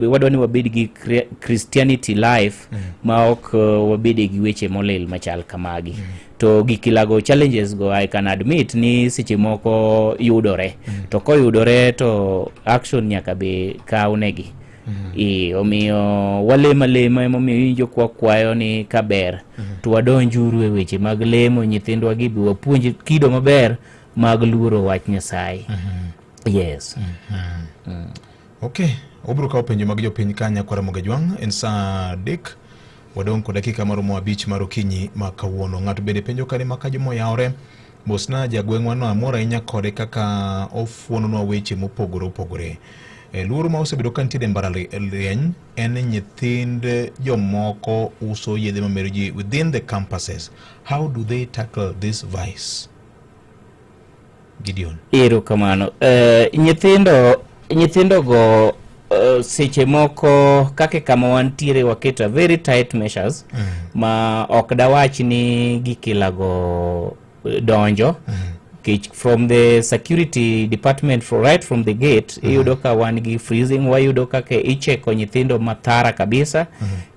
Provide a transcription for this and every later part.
Wadwa ni wabed gi Christianity life ma ok wabede gi weche molil machal kamagi. To gikilago challenges go, I can admit ni seche moko yudore. To koyudore to action nyaka be kawnegi. Omiyo walemo alema. Emomiyo iwinjo kwa kwayo ni kaber to wadonjuru e weche mag lemo, nyithindwa gi be wapuonj kido maber mag luoro wach Nyasaye. Yes. Ok, obiro kawo penjo mag jopiny ka nyakwara Mogajwang'. En saa 3 wadong' kod dakika maromo 5 mar okinyi ma kawuono. Ng'ato bende penjo kani ma ka jomoyawore mosna jagweng'wa no, amor ahinya kode kaka ofuononwa weche mopogore opogore. Luoro ma osebedo ka nitiere e mbalariany en ni nyithind jomoko uso yedhe mamero ji within the campuses. How do they tackle this vice? Gideon. Erokamano. Nyithindo go seche moko kaka kama wantiere waketo very tight measures ma ok dawach ni gikilago donjo kech from the security department right from the gate iyudo ka wan gi freezing, wayudo kaka icheko nyithindo mathara kabisa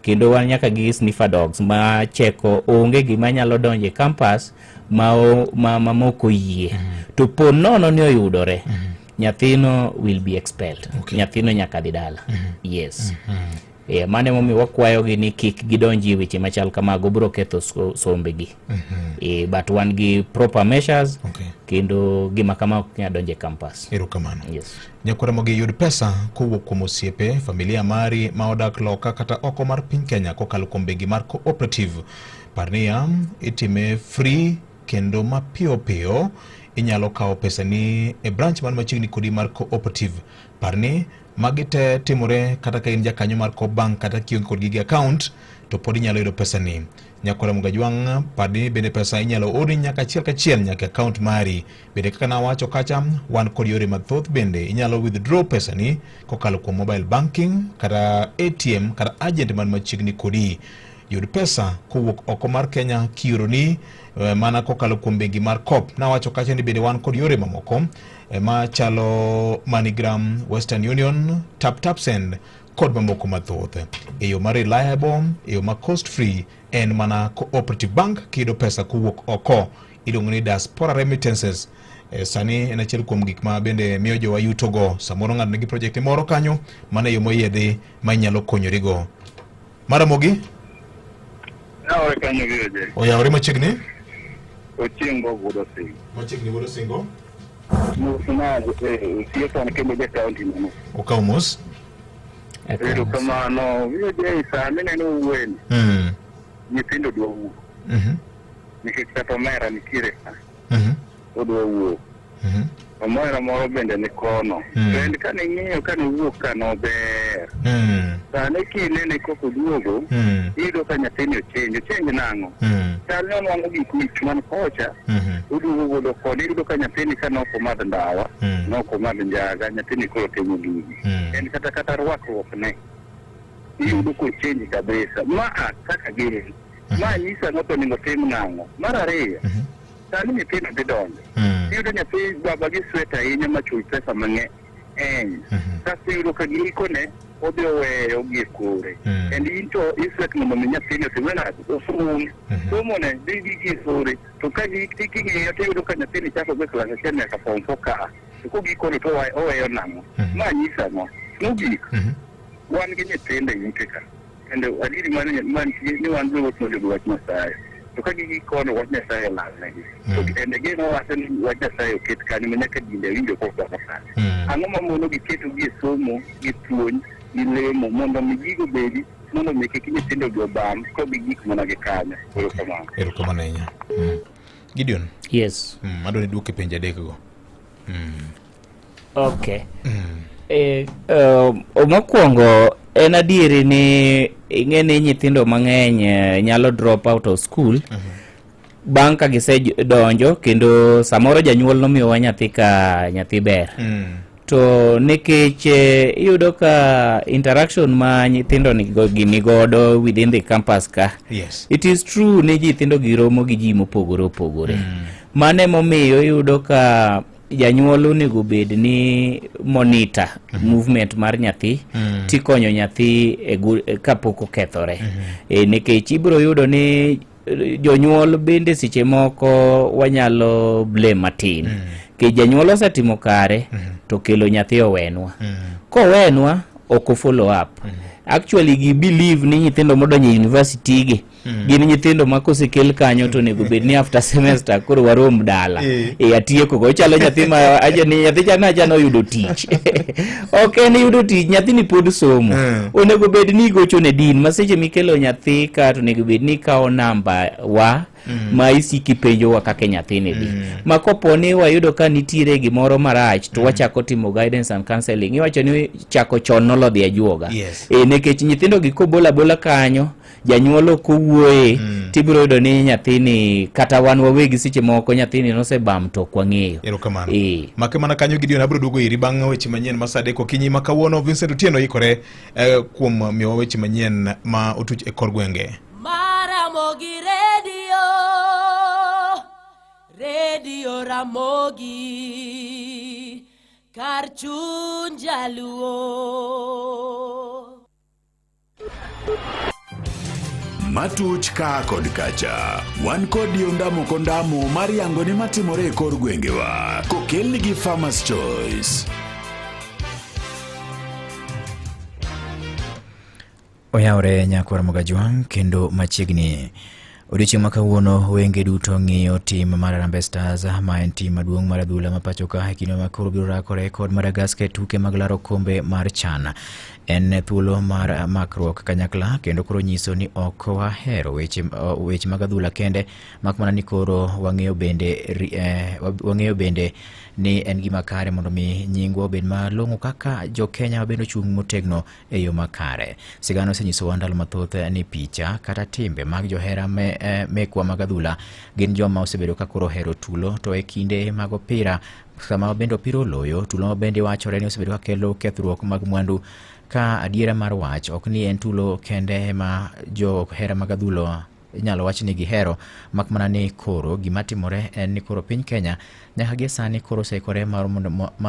kendo wan nyaka gi sniffer dogs ma cheko onge gima nyalo donjo e campus ma moko yie. To po nono ni oyudore, nyathino will be expelled. Nyathino nyaka dhi dala. Yes. Yeah, mano emomiyo wakwayogi ni kik gidonji e weche machal kamago, biro ketho sombegi. But wan gi proper measures kendo gima kama ok nyal donjo e campus. Erokamano. Yes. Nyakwara Mogi, yud pesa kowuok kuom osiepe, familia mari ma odak loka kata oko mar piny Kenya kokalo kuom bengi mar Cooperative. Par niya, itime free kendo mapiyo piyo. Inyalo kawo pesani e branch man machiegni kodi mar Cooperative. Par ni magi te timore kata ka in jakanyo mar Coop Bank kata kionge kod gige account to pod inyalo yudo pesani. Nyakwara Mugajwang', par ni bende pesa inyalo orni nyaka achiel kachiel nyaka account mari. Bende kaka nawacho kacha, wan kod yore mathoth bende inyalo withdraw pesani kokalo kuom mobile banking kata ATM kata agent man machiegni kodi. Yud pesa kowuok oko mar Kenya kioroni mana kokalo kuom bengi mar Coop. Nawacho kacha ni bende wan kod yore mamoko machalo MoneyGram, Western Union, Tap Tap Send kod mamoko mathoth. E yo ma reliable, e yo ma cost free en mana Cooperative Bank kiyudo pesa kowuok oko iluongo ni diaspora remittances. Sani en achiel kuom gik ma bende miyo jowa yutogo. Samoro ng'ato nigi project moro kanyo, mano e yo moyiedhi ma inyalo konyorigo. Maramogi. Yawore kanyo gi weche. Oyawore machiegni. Ochieng' go wuod Osingo. Machiegni wuod Osingo. Mosna osiepa kendo ja county no. Okaw mos. Erokamano. Weche sani neno wuoyeni. Nyithindo dwa wuok. Nikech kata omera nitiere ka. Odwa wuok. Omera moro bende ni kono. To en kane ing'iyo kane owuok ka nober. Sani kinene kok oduogo, iyudo ka nyathini ochange. Ochange nang'o? Chal ni onwang'o gik wich man kocha, oduogo godo koni. Iyudo ka nyathini ka nok omadh ndawa, nok omadh njaga, nyathini koro timo gigi. En kata rwakruok ne iyudo kochange kabisa. Ma a kaka gin. Ma nyisa ang'o to onego tim nang'o? Mar ariyo, sani nyithindo dhi donjo. Iyudo nyathi baba gi sweat ahinya ma chul pesa mang'eny. Kasto iyudo ka gikone odhi oweyo gi e kore. And in to isweat mondo mi nyathini otimre nade? Osom. Somo ne dhi gi e kore. To ka king'iyo to iyudo ka nyathini chako go e klas 1 nyaka form 4 ka. To kogikone to oweyo nang'o? Ma nyisa ang'o? Mogik, wan gi nyithindo e ute ka. Kendo adieri mantie ni wan be wapuonjo gi wach Nyasaye. To ka gigi kono wach Nyasaye olalnegi. To and again owacho ni wach Nyasaye oket kanyo ma nyaka dinde winjo kosomo kanyo. Ang'o ma mono gi keto gi e somo, gi puonj, gi lemo mondo mi gigo bedi mondo mi kik nyithindo gi obam ka gi gik mana gi kanyo. Erokamano. Erokamano ahinya. Gideon. Yes. Adwa ni duok e penjo adek go. Okay. Mokwongo en adieri ni ing'e ni nyithindo mang'eny nyalo drop out of school bang' ka gisedonjo kendo samoro janyuol nomiyowa nyathi ka nyathi ber. To nikech iyudo ka interaction ma nyithindo gi nigodo within the campus ka, it is true ni nyithindo gi romo gi ji mopogore opogore. Mano emomiyo iyudo ka Janyuol onego bed ni monitor movement mar nyathi tikonyo nyathi e kapok okethore. Nikech ibiro yudo ni jonyuol bende seche moko wanyalo blame matin. Nikech janyuol osetimo kare to kelo nyathi owenwa. Kowenwa ok o follow up. Actually gi believe ni nyithindo modonjo e university gi gin nyithindo ma kosekel kanyo to onego bed ni after semester koro warom dala. E atieko go ochalo nyathi ma aja ni nyathi cha nacha noyudo tich. Ok en yudo tich, nyathini pod somo. Onego bed ni igocho ne din ma seche mikelo nyathi ka to onego bed ni ikawo namba wa ma isiki penjowa kaka nyathini dhi. Ma kopo ni wayudo ka nitiere gimoro marach to wachako timo guidance and counseling. Iwacho ni chako chon nolodhi ajuoga. Nikech nyithindo gi kobola bola kanyo janyuol ok owuoye tibiro yudo ni nyathini kata wan wawegi seche moko nyathini nosebam to ok wang'eyo. Erokamano. Make mana kanyo Gideon, abiro duogo iri bang' weche manyien ma saa 3 okinyi ma kawuono. Vincent Otieno ikore kuom miyowa weche manyien ma otuch e kor gwenge. Maramogi Radio, Radio Ramogi, kar chuny jaluo. Matuch ka kod kacha, wan kod ondamo kondamo mar yango ni matimore e kor gwengewa kokelni gi Farmers Choice. Oyawre nyakwar Mogajwang' kendo machiegni. Odiochieng' ma kawuono wenge duto ng'iyo tim mar Harambee Stars ma en tim maduong' mar adhula ma pacho ka e kinde ma koro biro rakore kod Madagascar e tuke mag laro kombe mar CHAN. En thuolo mar makruok kanyakla kendo koro nyiso ni ok wahero weche mag adhula kende mak mana ni koro wang'eyo bende ni en gima kare mondo mi nyingwa obed malong'o kaka jo Kenya ma bende ochung' motegno e yo makare. Sigana osenyisowa ndalo mathoth ni picha kata timbe mag johera mekwa mag adhula gin joma osebedo ka koro ohero tulo, to e kinde mag opira sama bende opira oloyo, tulo ma bende wachore ni osebedo ka kelo kethruok mag mwandu, ka adiera mar wach ok ni en tulo kende ema johera mag adhulo inyalo wach ni gihero, mak mana ni koro gima timore en ni koro piny Kenya nyaka gie sani koro oseikore mar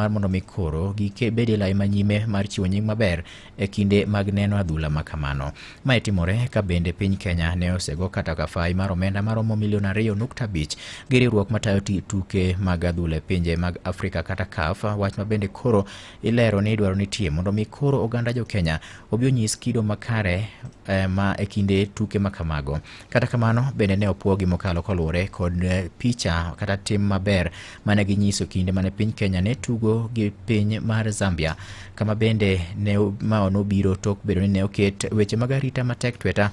mondo mi koro gibed e lai manyime mar chiwo nying maber e kinde mag neno adhula ma kamano. Mae timore ka bende piny Kenya ne osego kata kafai mar omenda maromo milion 2.5 gi riwruok matayo tuke mag adhula e pinje mag Afrika kata CAF, wach ma bende koro ilero ni idwaro nitie mondo mi koro oganda jo Kenya obi onyis kido makare ma e kinde tuke ma kamago. Kata kamano bende ne opuogi mokalo koluwore kod picha kata tim maber mane ginyiso kinde mane piny Kenya ne tugo gi piny mar Zambia, kama bende ne mao nobiro tok bedo ni ne oket weche mag arita matek tweta.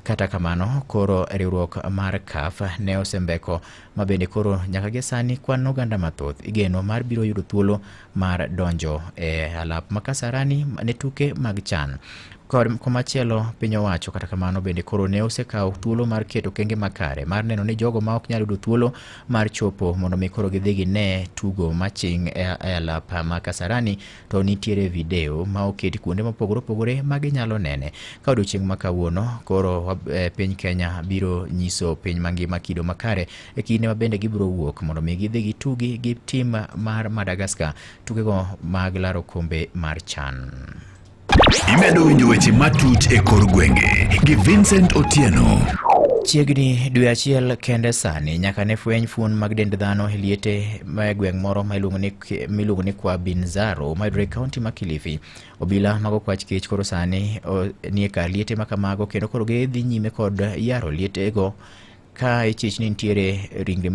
Kata kamano koro riwruok mar CAF ne osembeko ma bende koro nyaka gie sani kwan oganda mathoth igeno mar biro yudo thuolo mar donjo e alap ma Kasarani ne tuke mag CHAN. Kod komachielo piny owacho kata kamano bende koro ne osekawo thuolo mar keto okenge makare mar neno ni jogo ma ok nyal yudo thuolo mar chopo mondo mi koro gidhi gine tugo maching e alap ma Kasarani, to nitiere video ma oketi kuonde mopogore opogore ma ginyalo nene. Ka odiochieng' ma kawuono koro piny Kenya biro nyiso piny mangima kido makare e kinde ma bende gibiro wuok mondo mi gidhi gitugi gi tim mar Madagascar tukego mag laro kombe mar CHAN. Imedo winjo weche matuch e kor gwenge gi Vincent Otieno. Chiegni dwe achiel kende sani nyaka ne fweny fuon mag dend dhano e liete e gweng' moro ma iluongo ni Kwa Binzaro mayudore e kaunti ma Kilifi. Obila mag okwach kech koro sani nie kar liete ma kamago kendo koro gidhi nyime kod yaro lietego ka ichich ni nitiere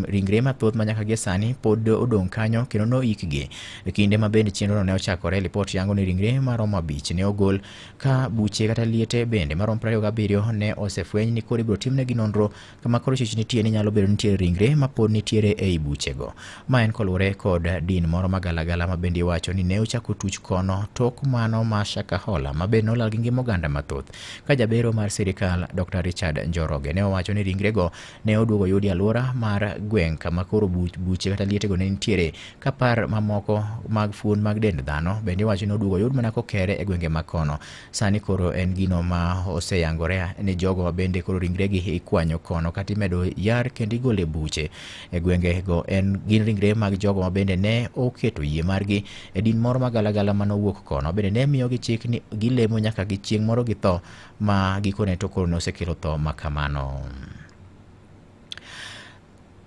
ringre mathoth ma nyaka gie sani pod odong' kanyo kendo noikgi. E kinde ma bende chenrono ne ochakore, lipot yango ni ringre maromo 5 ne ogol ka buche kata liete bende maromo 27 ne osefweny ni koro ibiro timnegi nonro kama koro chich nitie ni nyalo bedo nitiere ringre ma pod nitiere ei buchego. Ma en koluwore kod din moro magalagala ma bende iwacho ni ne ochako tuch kono tok mano ma Shakahola ma bende nolal gi ngima oganda mathoth. Ka jabero mar sirikal Dr. Richard Njoroge ne owacho ni ringrego ne oduogo yudi alwora mar gweng' kama koro buche kata lietego ne nitiere ka par mamoko mag fuon mag dend dhano bende iwacho ni oduogo yud mana kokere e gwenge ma kono. Sani koro en gino ma oseyangore ni jogo ma bende koro ringregi ikwanyo kono kata imedo yar kendo igolo e buche e gwenge go en gin ringre mag jogo ma bende ne oketo yie margi e din moro magalagala manowuok kono bende ne miyogi chik ni gilemo nyaka gi chieng' moro githo ma gikone to koro ne osekelo tho ma kamano.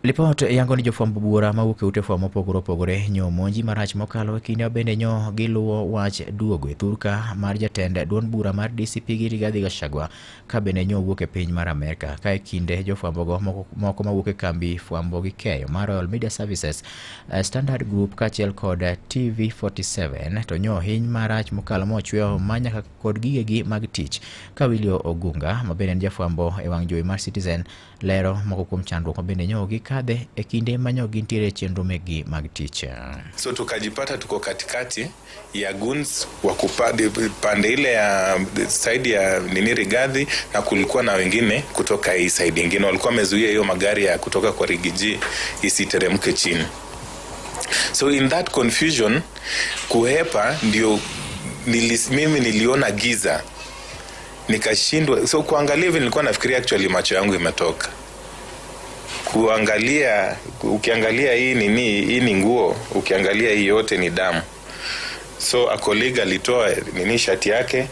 Lipot yango ni jofwamb buora mawuok e ute fwambo mopogore opogore nyo omonji marach mokalo e kinde bende nyo giluwo wach duogo e thurka mar jatend duond bura mar DCP gi Rigathi Gachagua ka bende nyo owuok e piny mar Amerka. Ka e kinde jofwambogo moko mawuok e kambi fwambo gi keyo mar Royal Media Services, Standard Group kaachiel kod TV47 to nyo ohiny marach mokalo mochweyo ma nyaka kod gigegi mag tich. Ka Willy Ogunga ma bende en jafwambo e wang' jowi mar Citizen lero moko kuom chandruok ma bende nyo gikadhe e kinde ma nyo gintiere e chenro mekgi mag tich. So tukajipata tuko katikati ya goons wa pande ile ya side ya nini Rigathi, na kulikuwa na wengine kutoka hii side ingine walikuwa wamezuia hiyo magari ya kutoka kwa Riggy G isiteremke chini. So in that confusion kuhepa ndio mimi niliona giza nikashindwa. So kuangalia hivi nilikuwa nafikiria actually macho yangu imetoka. Kuangalia, ukiangalia hii nini, hii ni nguo, ukiangalia hii yote ni damu. So a colleague alitoa nini shati yake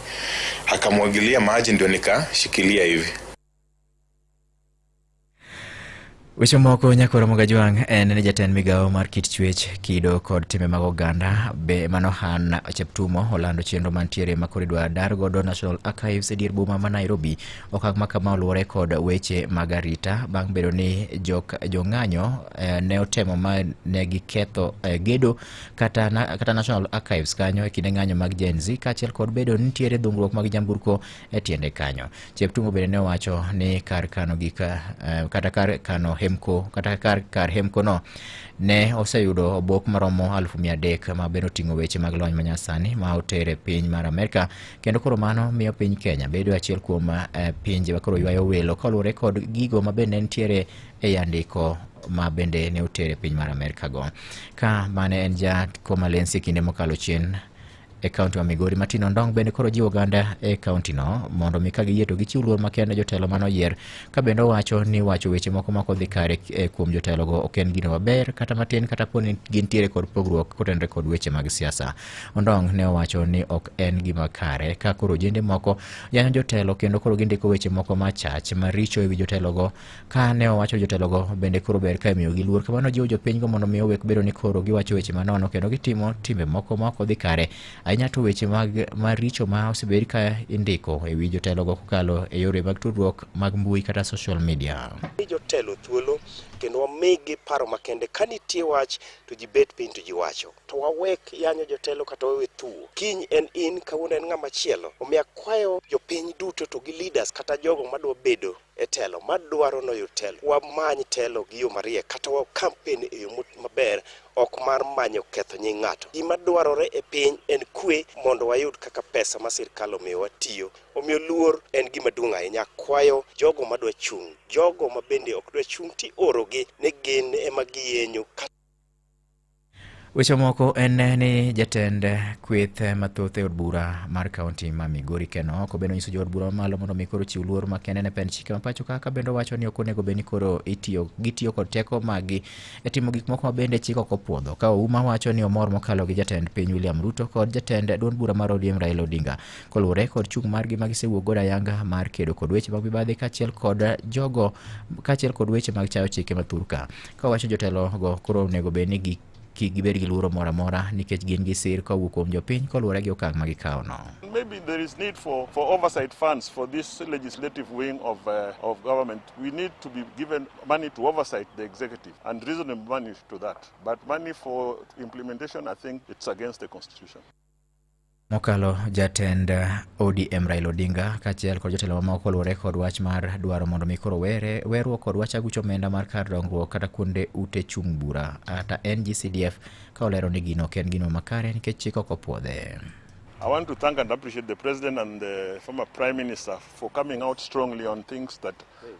akamwagilia maji ndio nikashikilia hivi. Weche moko nyakoro Mogajwang' en ni jatend migawo mar kit chwech, kido kod timbe mag oganda be mano Han Cheptumo olando chenro mantiere ma koro idwa dar godo National Archives e dier boma ma Nairobi. Okang' ma kama oluwore kod weche mag arita bang' bedo ni jong'anyo ne otemo ma ne giketho gedo kata National Archives kanyo e kinde ng'anyo mag Gen Z kaachiel kod bedo ni nitiere dhungruok mag nyamburko e tiende kanyo. Cheptumo bende ne owacho ni kar kano gik kata kar kano hemko kata kar hemko no ne oseyudo obok maromo 300,000 ma bende oting'o weche mag lony manyasani ma otere piny mar Amerka, kendo koro mano miyo piny Kenya bedo achiel kuom pinje ma koro ywayo welo kaluwore kod gigo ma bende nitiere e andiko ma bende ne otere piny mar Amerka go. Ka mane en jakom Alensi kinde mokalo chien e kaunti ma Migori, Martin Ondong bende koro jiwo oganda e kaunti no mondo mi ka giyie to gichiw luor makende jotelo manoyier, ka bende owacho ni wacho weche moko ma ok odhi kare kuom jotelogo ok en gino maber kata matin, kata po ni gintiere kod pogruok kotenore kod weche mag siasa. Ondong ne owacho ni ok en gima kare ka koro ojende moko yanyo jotelo kendo koro gindiko weche moko machach maricho ewi jotelogo, ka ne owacho jotelogo bende koro ber ka imiyogi luor. Kamano jiwo jopinygo mondo mi owek bedo ni koro giwacho weche manono kendo gitimo timbe moko ma ok odhi kare, ahinya to weche mag maricho ma osebed ka indiko e wi jotelogo kokalo e yore mag tudruok mag mbui kata social media. Jotelo thuolo kendo wamigi paro makende, ka nitie wach to ji bet piny to ji wacho, to wawek yanyo jotelo kata wawe thuo. Kiny en in, kawuono en ng'ama chielo. Omiyo akwayo jopiny duto to gi leaders kata jogo madwa bedo e telo, madwaro noyo telo, wamany telo gi yo mariek kata wa campaign e yo maber, ok mar manyo ketho nying ng'ato. Gima dwarore e piny en kwe mondo wayud kaka pesa ma sirkal omiyowa tiyo. Omiyo luor en gima duong' ahinya. Akwayo jogo madwa chung', jogo ma bende ok dwa chung' tiorogi ni gin ema giyenyo. Weche moko en ni jatend kweth mathoth e od bura mar kaunti ma Migori Ken Ooko bende onyiso jood bura mamalo mondo mi koro chiw luor makende ne pend chike ma pacho ka bende owacho ni ok onego bed ni koro gitiyo kod teko maggi e timo gik moko ma bende chik ok opuodho. Ka Ouma wacho ni omor mokalo gi jatend piny William Ruto kod jatend duond bura mar ODM Raila Odinga koluwore kod chung' margi ma gisewuok godo ayanga mar kedo kod weche mag mibadhi kaachiel kod jogo kaachiel kod weche mag chayo chike ma thurka. Ka owacho jotelo go koro onego bed ni kik gibed gi luoro moro amora nikech gin gi sir kowuok kuom jopiny koluwore gi okang' ma gikawono. Maybe there is need for oversight funds for this legislative wing of government. We need to be given money to oversight the executive and reasonable money to that. But money for implementation, I think it's against the constitution. Mokalo jatend ODM Raila Odinga kaachiel kod jotelo mamoko koluwore kod wach mar dwaro mondo mi koro weruok kod wach aguch omenda mar kar dongruok kata kuonde ute chung' bura kata NGCDF, ka olero ni gino ok en gino makare nikech chik ok opuodhe. I want to thank and appreciate the President and the former Prime Minister for coming out strongly on things that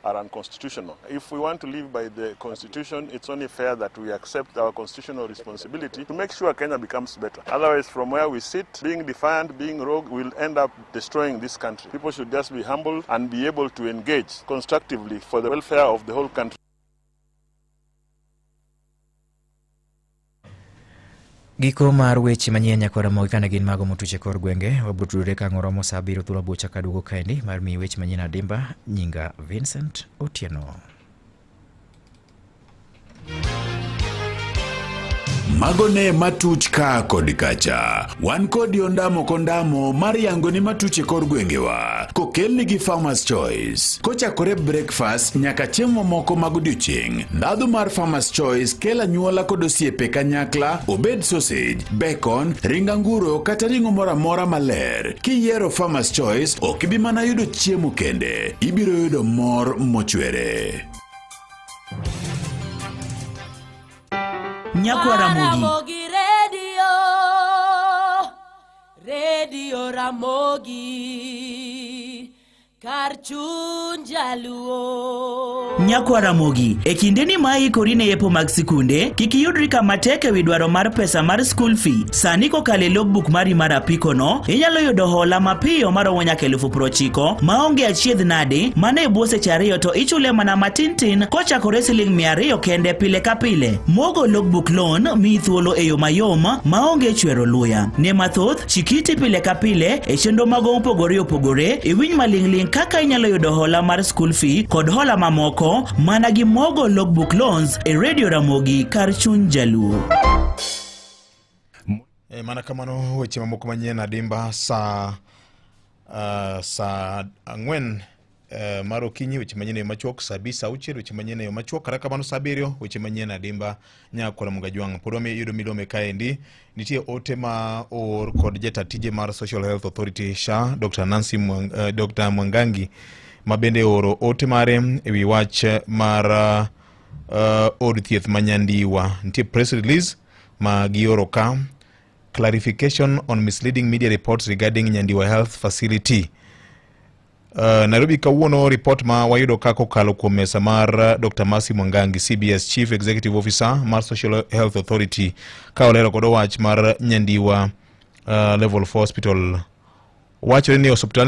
are unconstitutional. If we want to live by the Constitution, it's only fair that we accept our constitutional responsibility to make sure Kenya becomes better. Otherwise, from where we sit, being defiant, being rogue, will end up destroying this country. People should just be humble and be able to engage constructively for the welfare of the whole country. Giko mar weche manyien nyaka Ramogi kane gin mago motuch e kor gwenge. Wabiro tudore ka ang' oromo saa abiriyo thuolo aboch kaduogo kaendi mar miyi weche manyien adimba. Nyinga Vincent Otieno. Mago ne matuch ka kod kacha. Wan kodi ondamo kondamo mar yango ni matuch e kor gwengewa. Kokelni gi Farmers Choice. Kochakore breakfast nyaka chiemo mamoko mag odiochieng'. Ndhadhu mar Farmers Choice kelo anyuola kod osiepe kanyakla, obed sausage, bacon, ring anguro kata ring'o moro amora maler. Kiyiero Farmers Choice, ok ibi mana yudo chiemo kende, ibiro yudo mor mochwere. Nyakwa Ramogi. Ramogi Radio, Radio Ramogi, kar chuny jaluo. Nyakwa Ramogi, e kindeni ma ikori ne yepo mag sikunde, kik iyudri kama tek e wi dwaro mar pesa mar school fee. Sani kokalo e logbook mari mar apiko no, inyalo yudo hola mapiyo maromo nyaka 90,000 maonge achiedh nade, mana e bwo seche ariyo to ichule mana matin tin kochakore siling 200 kende pile ka pile. Mogo logbook loan miyi thuolo e yo mayom maonge chwero luya. Ne mathoth, chikiti pile ka pile e chenro mago mopogore opogore, iwinj maling'ling kaka inyalo yudo hola mar school fee kod hola mamoko mana gi Mogo Logbook Loans e Radio Ramogi kar chuny jaluo. E, mana kamano weche mamoko manyien adimba saa saa ang'wen mar okinyi weche manyien e yo machuok, saa abich, saa auchiel weche manyien e yo machuok, kata kamano saa abiriyo weche manyien adimba nyakwara Mugajwang'. Pod wami yudo milome kaendi nitie ote ma oor kod jata tije mar Social Health Authority SHA Dr. Nancy Mwang, Dr. Mwangangi ma bende ooro ote mare e wi wach mar od thieth ma Nyandiwa. Nitie press release ma gioro ka clarification on misleading media reports regarding Nyandiwa Health Facility. Nairobi kawuono report ma wayudo ka kokalo kuom mesa mar Dr. Mercy Mwangangi CBS Chief Executive Officer mar Social Health Authority ka olero godo wach mar Nyandiwa Level 4 Hospital. Wachore ni osiptal